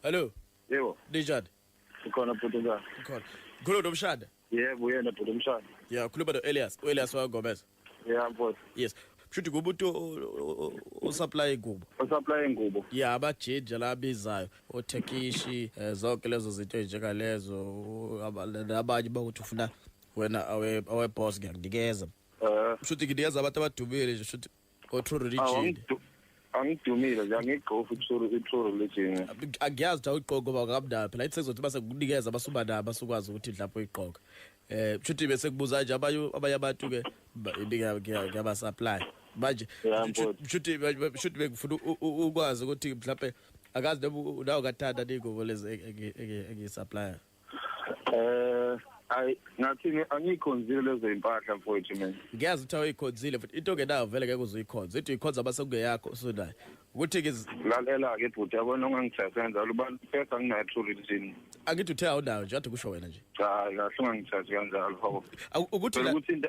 Hello. Yebo. Ninjani? Sikhona bhuti, njani? Khona. Khuluma nomshana. Yebo, yena bhuti umshana. Yeah, khuluma no-Elias. U-Elias waGomez. Yeah, mfowethu. Yes. Kushuthi kumuntu o-supply ingubo. O-supply ingubo. Yeah, abajinja la abizayo, othekishi, zonke lezo zinto ezinjengalezo, nabanye bakuthi ufuna wena awe boss, ngiyakunikeza. Kushuthi nginikeza abantu abadumile nje, kushuthi o True Religion. Angidumile nje, angigqoki i-True Religion. Angiyazi ukuthi awuyigqoki ngoba kamnandi phela, ithi sekuzothi base kunikeza basuba nabo basukwazi ukuthi mhlawumbe uyigqoka. Kushuthi bese kubuza nje abanye abantu ke ngiyaba supply. Manje Yeah, mfowethu. kushuthi bengifuna ukwazi ukuthi mhlawumbe akazi noma nawe kathanda ingubo lezi engiyisupply. Ayi, ngathi angikhonzile lezo impahla, mfowethu, mina. Ngiyazi ukuthi awuyikhonzile, futhi into ongenayo vele ngeke uze uyikhonze. Into uyikhonza base kungeyakho usunayo. Ukuthi ke Lalela ke bhuti, yabona, ungangithathi kanjalo, ubani first, anginayo True Religion. Angithi uthe awunayo nje, kade kusho wena nje. Cha, kahle, ungangithathi kanjalo, hawo. Ukuthi Phela ukuthi into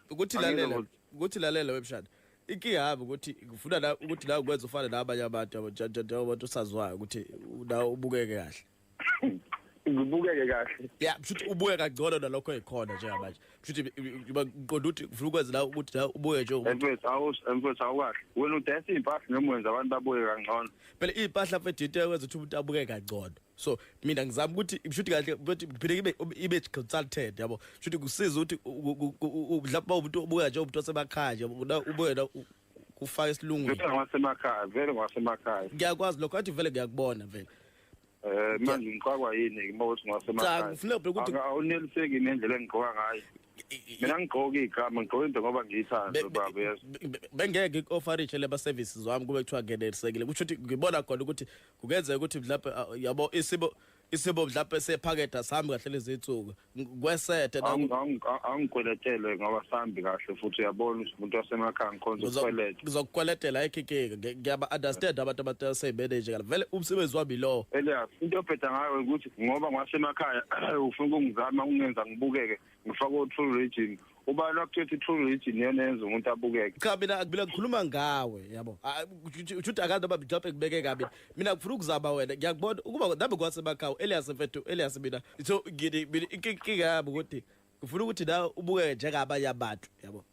ukuthi Angizwa lalela ukuthi ukuthi lalela, webshana, inkinga yami ukuthi ngifuna la ukuthi la ukwenza ufane nabanye abantu, yabo, njengoba usaziwayo ukuthi nawe ubukeke kahle. Ngibukeke kahle. Ya, kushuthi ubuke kangcono nalokho ekhona njengamanje. Kushuthi ngiqonda ukuthi ngifuna ukwenza la ukuthi la ubuke njengomuntu. Mfowethu, awu mfowethu, awukahle. Wena udayisa iy'mpahla noma wenza abantu babuke kangcono? Phela iy'mpahla, mfethu, into ekwenza ukuthi umuntu abuke kangcono. So mina ngizama ukuthi kushuthi kahle, mfethu, phela ibe consulted, yabo, kushuthi kusiza ukuthi mhlawumbe umuntu obuka njengomuntu wasemakhaya nje, ubuke la kufaka esilungwini. Vele ngwasemakhaya, vele ngwasemakhaya. Ngiyakwazi lokho, athi vele ngiyakubona vele. Manje ngiqakwa yini uma uthi Cha, ngwasemakhaya? ngifuna phela ukuthi Awuneliseki nendlela engigqoka ngayo. Mina ngigqoka igama, ngigqoka into ngoba ngiyithanda, baba, yes. Bengeke ngi-offerishe leba services wami kube kuthiwa ngenelisekile. Kusho ukuthi ngibona khona ukuthi kungenzeka ukuthi mhlawumbe, yabo, isimo mhlawumbe sephakethe asihami kahle lezi insuku kwesethe. Angikweletele ngoba sambi kahle futhi, uyabona ukuthi umuntu wasemakhaya ngikhonza ukukweleta. Ngizokukweletela, ayikho inkinga. Ngiyaba understand abantu abaseyimanage kala, vele umsebenzi wami lo. Elias, into obheda ngayo ukuthi ngoba ngwasemakhaya ufuna ukungizama ungenza ngibukeke, ngifake o-True Religion. Ubani wakuthetha i-True Religion iyona yenza umuntu abukeke? Cha, mina ngikhuluma ngawe, yabo. Ah, ushuthi akazi noma mhlawumbe ngibeke kabi. Mina ngifuna ukuzama wena, ngiyakubona ukuba nami kwasemakhaya, Elias mfethu, Elias, mina so ngini mina inkinga yami ukuthi ngifuna ukuthi nawe ubukeke njengabanye abantu,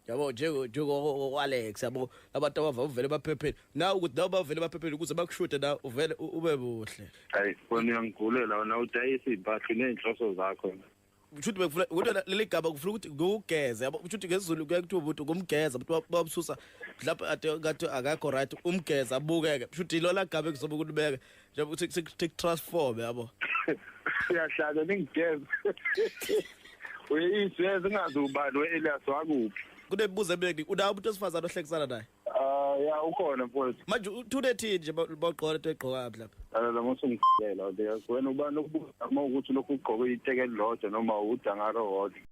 yabo, njengo Alex, yabo, abantu abava uvele baphepheni nawe, ukuthi nawe bavele baphepheni ukuze bakushude nawe uvele ube buhle. Hayi, wena uyangigulela, wena udayisa iy'mpahla ney'nhloso zakho. Kushuthi bekufuna ukuthi leli gama kufuna ukuthi ngikugeze, yabo. Kushuthi ngesiZulu kuyaye kuthiwa ukuthi ngumgeza umuntu, bamsusa mhlawumbe ade ngathi akakho right, umgeza abukeke. Kushuthi ilona gama ekuzobe kulibeka njengoba ukuthi transform, yabo. Uyahlala ningigeze, uyisiyeza ungazi ubani we-Elias wakuphi. Kunemibuzo eminingi. Unawo umuntu wesifazane ohlekisana naye? Ah, ya, ukhona, mfowethu. Manje uthule nje bawugqoka into egqoka mhlawumbe? Lalela, ngosungigela wena, ubani okubuza uma ukuthi lokhu ugqoke iteki elilodwa noma udangaro wodwa?